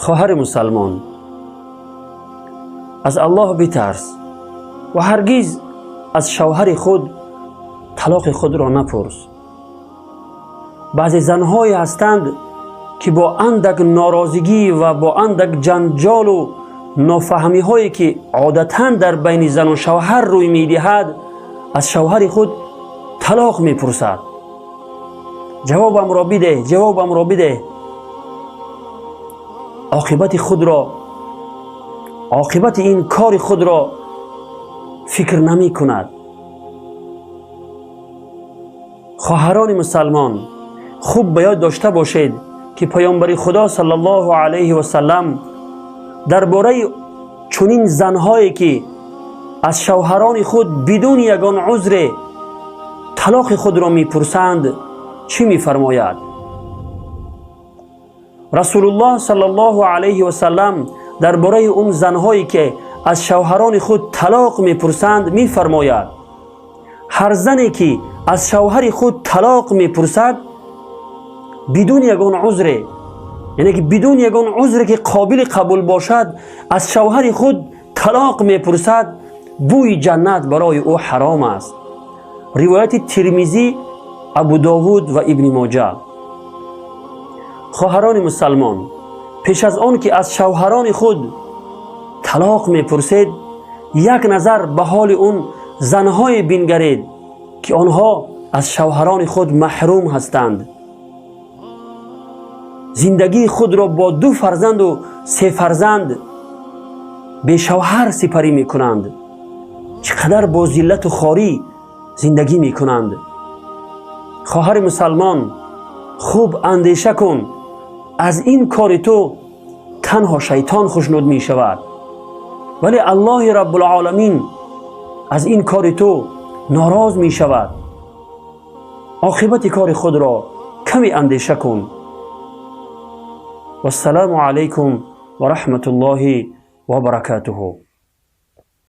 Хоҳари мусалмон, аз Аллоҳ битарс ва ҳаргиз аз шавҳари худ талоқи худро напурс. Баъзе занҳое ҳастанд, ки бо андак норозигӣ ва бо андак ҷанҷолу нофаҳмиҳое, ки одатан дар байни зану шавҳар рӯй медиҳад, аз шавҳари худ талоқ мепурсад. Ҷавобамро бидеҳ, ҷавобамро бидеҳ. Оқибати худро, оқибати ин кори худро фикр намекунад. Хоҳарони мусалмон, хуб ба ёд дошта бошед, ки паёмбари Худо саллаллоҳу алайҳи васаллам дар бораи чунин занҳое, ки аз шавҳарони худ бидуни ягон узре талоқи худро мепурсанд, чӣ мефармояд? Расулуллоҳ саллаллоҳу алайҳи васаллам дар бораи он занҳое, ки аз шавҳарони худ талоқ мепурсанд, мефармояд: ҳар зане, ки аз шавҳари худ талоқ мепурсад бидуни ягон узре, яъне ки бидуни ягон узре, ки қобили қабул бошад, аз шавҳари худ талоқ мепурсад, бӯи ҷаннат барои ӯ ҳаром аст. Ривояти Тирмизӣ, Абудовуд ва Ибни Моҷа. Хоҳарони мусалмон, пеш аз он ки аз шавҳарони худ талоқ мепурсед, як назар ба ҳоли он занҳое бингаред, ки онҳо аз шавҳарони худ маҳрум ҳастанд, зиндагии худро бо ду фарзанду се фарзанд бешавҳар сипарӣ мекунанд, чӣ қадар бо зиллату хорӣ зиндагӣ мекунанд. Хоҳари мусалмон, хуб андеша кун, аз ин кори ту танҳо шайтон хушнуд мешавад, вале Аллоҳи Раббулоламин аз ин кори ту нороз мешавад. Оқибати кори худро каме андеша кун. Вассалому алайкум ва раҳматуллоҳи ва баракатуҳу.